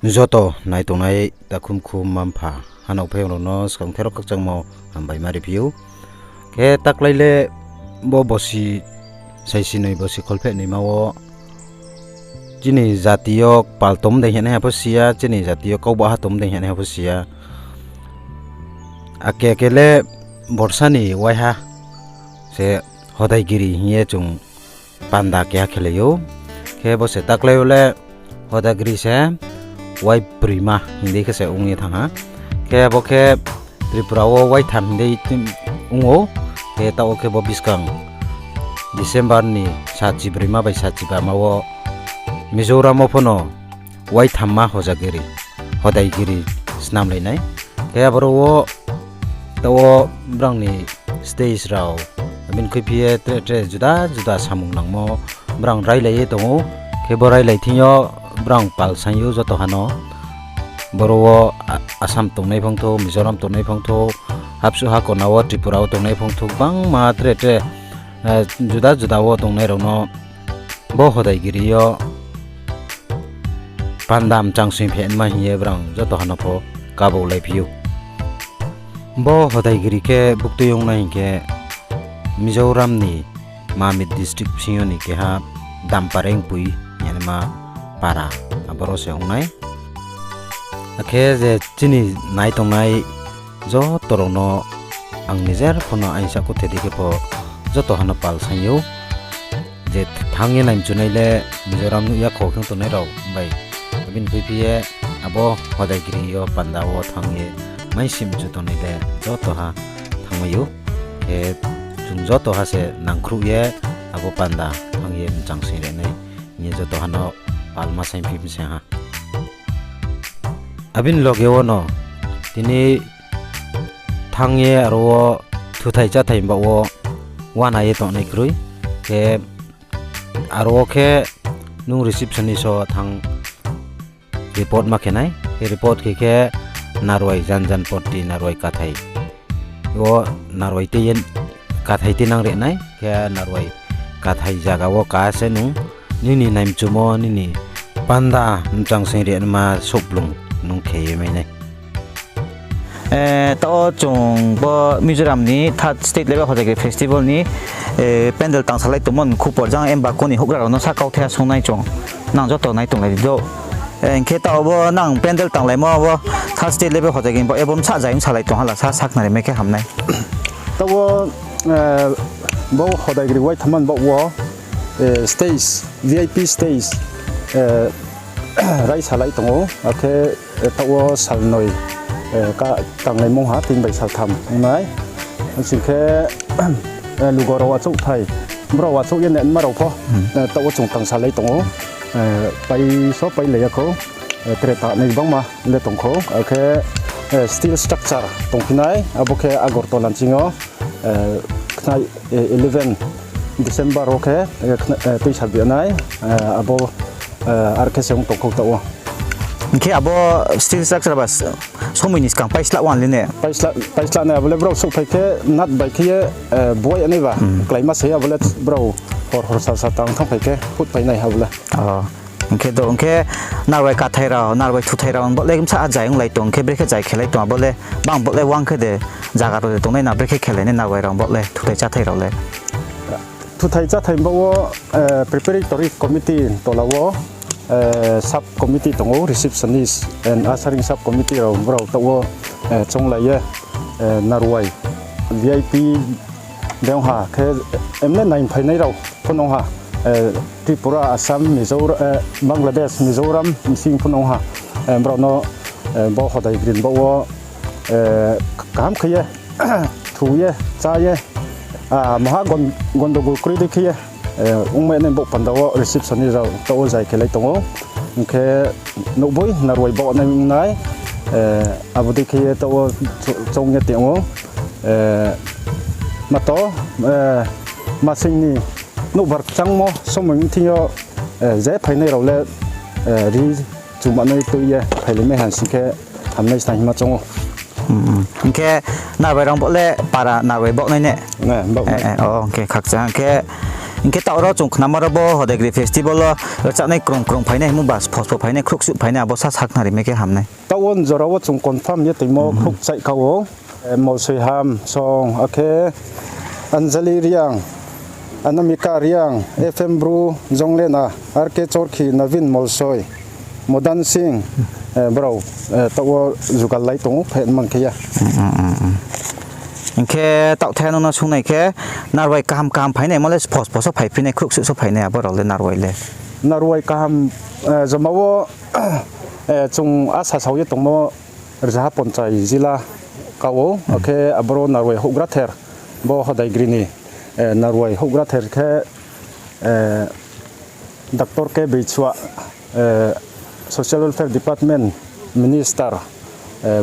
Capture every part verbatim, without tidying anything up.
Joto nai tongnai takhum khum mma mpha hanao phaiyong rao no skang thero khakchangmo hambai ma riphi ou. Khe taklái le bo bosi saisi noi bosi kholpheh noima wo chini jati yo pal tom dei hinai ha pho si ya, chini jati yo kaubaha tom dei hinai ha pho si ya. Ake ke le borsa ni waiha se Hodaigiri hing ye chung panda keha khelai ou. Khe bo se taklái yo le Hodaigiri se waiproima hing dei khe se ong ye thanng ha. Khe abo khe Tripura wo waitham hing dei ong ou. Khe taoh wo khe bo buskang December ni sachi broima bai sachi bama wo Mizoram wo pho no waithamma Hodaigiri, Hodaigiri snamlai nai. Khe aboro wo taoh wo brang ni stage rao, abini khuiphi ye tre tre juda juda samung nangmo brang railai ye tong ou. Khe bo railai thing yo brang pal saing ou joto ha no. Boro wo Assam tongnai phongthou, Mizoram tongnai phongthou, hapsuh hakona wo Tripura wo tongnai phongthou, gbangma tre tre juda juda wo tongnai rao no bo Hodaigiri yo panda mchang soing phaima hing ye brang joto ha no pho kabau laiphi ou. Bo Hodaigiri khe buktui ong nai hing khe Mizoram ni Mamit district bsing yo ni keha Dampareng pui hingnaima para, aboro se ong nai. Akhe je chini nai tongnai joto rao no ang nijer pho no aini sakhouh the di khe pho joto ha no pal saing ou. Je thanng ye naimchunai le Mizoram nuh ya kho khe tongnai rao bai, abini khuiphi ye abo Hodaigiri yo panda wo thanng ye maisi mchu tongnai le joto ha thanngmai ou. Khe chung joto ha se nangkhruh ye abo panda thanng ye mchang soing ri nai hing ye joto ha no palma saingphi mi se ha. Abini loge wo no tini thanng ye aro wo thuthai cháthai baoh wo uana ye tongnai kroi. Khe aro wo khe nung receptionist wo thanng report ma khe nai. Khe report khe khe Narwai Janjan Potti, Narwai Kathai. Wo Narwai tei ye Kathai tei nang ri nai. Khe Narwai Kathai zaga wo ka se nung nini naimchumo, nini panda mchang soing ri ma souhplung nung khe ye mai nai. Taoh chung bo Mizoram ni third state level Hodaigiri festival ni pandal tangsalai tongmo ni khupor jang emba koni houhgra rao no sa kauthai ha sung nai chung. Nang joto nai tonglai di do. Hing khe taoh bo nang pandal tanglaimo bo third state level Hodaigiri bo ebo bsa zai ong salai tong hala sa sakhnari mai khe ham nai. Taoh wo bo Hodaigiri waithamma ni baoh wo stage, V I P stage raisalai tong ou. Akhe taoh wo salnoi ka tanglaimo ha, tini bai saltham ong nai. Sing khe lugo rao achouhthai, brao achouh ye nenma rao pho taoh wo chung tangsalai tong ou. Paiso pailai ya khou, tre tanai gbangma le tong khou. Akhe steel structure tongphi nai, abo khe Agartala ni sing yo khnai eleven December wo khe tuisa bi nai, abo ar khe se ong tong khou taoh wo. Hing khe abo steel structure ba somoi ni skang paislah wan le ne? Paislah nai, abo le brao souhphai khe nat bai khe ye buai ya nai ba, kláima se abo le brao hor hor sal sal tang thanngphai khe phutphai nai abo le. Hing khe do, hing khe Narwai Kathai rao, Narwai Thuthai rao bo le bsa zai onglai tong khe, brekhe zai khelai tong abo le, bang bo le wang khe de, zaga rao de tongnai na brekhe khelai nai Narwai rao bo le, Thuthai Cháthai rao le? Thuthai Cháthai bo wo preparatory committee tola wo sub committee tong ou, receptionist and ushering sub committee rao, brao taoh wo chounglai ye Narwai V I P de ong ha khe, emne naiphainai rao pho no ong ha, Tripura, Assam, Mizoram, Bangladesh, Mizoram bsing pho no ong ha. Brao no bo Hodaigiri ni baoh wo kaham khe ye thu ye, chá ye, maha gondogol kroi dei khe ye ongmai nai baoh panda wo receptionist rao taoh wo zai khelai tong ou. Hing khe nouhboi Narwai baoh nai ong nai, abo dei khe ye taoh wo choung ye tong ou. Mato, masing ni nouhbar kchangmo somoi thing yo je phainai rao le ri chumanoi tui ye phailai mai ha sing khe hamnai sna hima choung ou. Hing khe Narwai rao bo le para Narwai baoh nai ne? Hing khe khakchang khe Hing khe taoh ro chung khnama ro bo Hodagiri festival wo rchanai krung krung phainai, himba spho spho phainai, khrouhsuh phainai, abo sa sakhnari mai khe ham nai. Taoh wo jora wo chung confirm ye toimo khrouhchaih kha ou, Molsoiham Song, akhe Anjali Reang, Anamika Reang, F M Bru, Jonglena, R K Chorkhi, Navin Molsoi, Modan Singh, brao taoh wo jugal lai tong ou, phai man khe ya. Hing khe taoh the nung no sungnai khe, narwai kaham kaham phainai mo le spho spho so phaiphi nai, khrouhsuh so phainai abo rao le narwai le? Narwai kaham, joma wo chung asa sao ye tongmo rzaha ponchai zila ka ou, akhe aboro narwai houhgrather, bo Hodagiri ni narwai houhgrather khe Doctor K Beichua, Social Welfare Department Minister,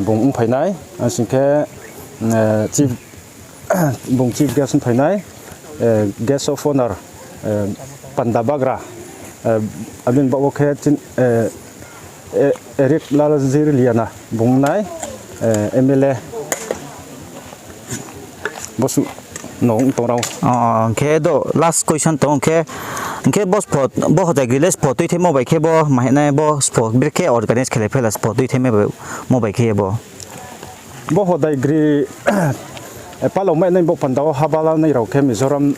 bung ongphai nai, asing khe bung chief guest ongphai nai, guest of honour, panda bagra, abini baoh wo khe Eric Lalzirliana bung nai, M L A. Bo suh no ong tong rao. Hing khe do last question tong khe, hing khe bo Hodagiri le spho tuithaimo bai khe bo ma hing nai, bo spho brekhe organize khelai phaila spho tuithaimo bai khe ye bo? Bo Hodagiri palao mai nai bo panda wo haba lanai rao khe Mizoram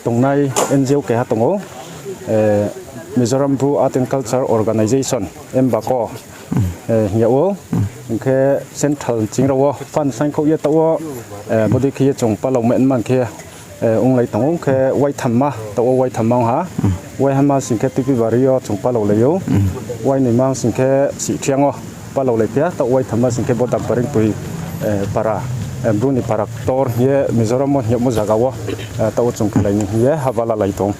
tongnai N G O keha tong ou, Mizoram Bru Art and Culture Organisation, MBACO hing yag ou. Hing khe central ching rao wo fund saingkhouh ye taoh wo bodei khe ye chung palao mai man khe onglai tong ou, khe waithamma, taoh wo waithamma ong ha. Waihama sing khe Tuipibari yo chung palaolai ou. Wainoima sing khe Sihkhriang wo palaolai phi ha, taoh waithamma sing khe bo Damparingpui para, Bru ni para ktor hing ye Mizoram wo hing yagmo zaga wo taoh wo chung khelai ni hing ye haba lalai tong.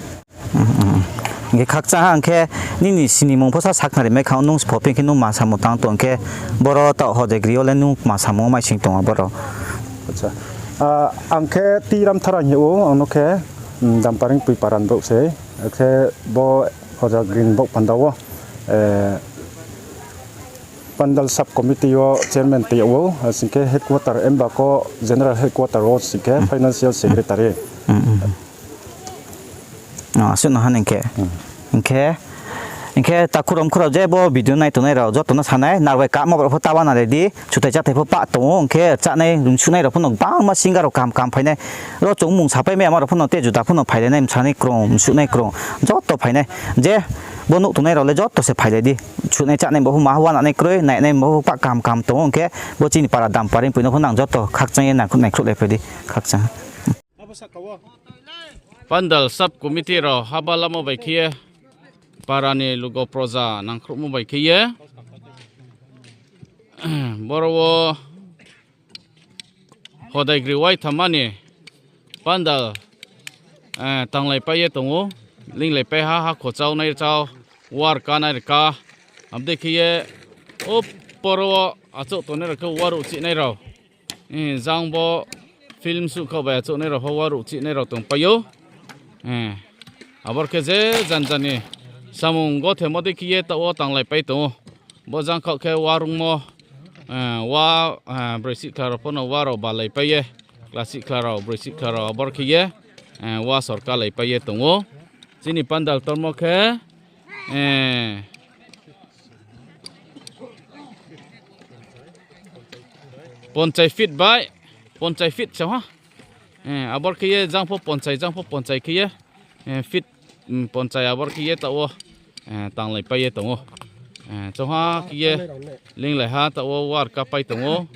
Hing khe khakchang ha, hing khe nini sinimung pho sa sakhnari mai kha, nung spho phi khe nung ma samung tang tong khe, boro taoh Hodagiri yo le nung ma samung wo maising tong abo rao? Ang khe T Ramthara hing ou, ang no khe Damparingpui para ni brouh se, khe bo Hodagiri ni baoh panda wo Pandal sub committee wo chairman toi yag ou, sing khe headquarter, MBACO general headquarter wo sing khe financial secretary. Asuh no ha ni khe. Hing khe, hing khe takhu rao mkhu rao je bo video nai tongnai rao joto no sa nai, narwai kamo rao pho ta uana le di, chutai cháthai pho pah tong ou, hing khe rchanai msuhnai rao pho no gbangma singer rao kaham kaham phai nai. Ro chung mung sapai mai ama rao pho no te juda pho no phailai nai, msanai krung, msuhnai krung, joto phai nai. Je bo nuh tongnai rao le joto se phailai di. Suhnai chánai bo pho ma uana nai kroi, nainai bo pho pah kaham kaham tong ou, hing khe bo chini para Damparingpui no pho nang joto khakchang ye nangkhruh naikhruhlai phai di, khakchang. Pandal sub committee rao haba lamo bai khe ye, para ni lugo proja nangkhruhmo bai khe ye, boro wo Hodagiri waithamma ni pandal tanglaipai ye tong ou, linglaipai ha, hakho chau nai chau, war ka nai ka, abo dei khe ye, o poro wo achouh tongnai rao khe waruh chihnai rao, jang bo film suh khaoh bai achouhnai rao pho waruh chihnai rao tongpai ou. Abor khe je janja ni samung gothemo dei khe ye taoh wo tanglaipai tong ou. Bo jang khaoh khe wa rungmo, wa, broi sihkhla rao pho no wa rao balaipai ye, chla sihkhla rao, broi sihkhla rao abor khe ye, wa sorkalaipai ye tong ou. Chini pandal tormo khe ponchai feet bai, ponchai feet chong ha. Abor khe ye jang pho ponchai, jang pho ponchai khe ye, feet ponchai abor khe ye taoh wo tanglaipai ye tong ou. Chong ha khe ye linglai ha taoh wo war kapai tong ou.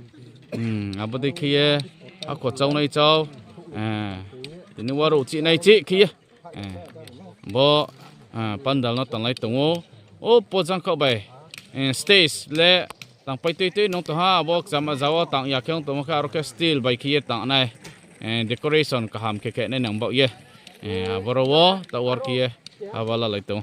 Abo dei khe ye hakho chau nai chau, tini waruh chihnai chih khe ye bo pandal no tanglai tong ou. O pojang khaoh bai stage le tangpai tui tui nung tong ha, abo kchama za wo tang ya khe ong tongmo khe aro khe steel bai khe ye tang nai, decoration kaham khe khe nai nang baoh ye, aboro wo taoh wo khe ye haba lalai tong.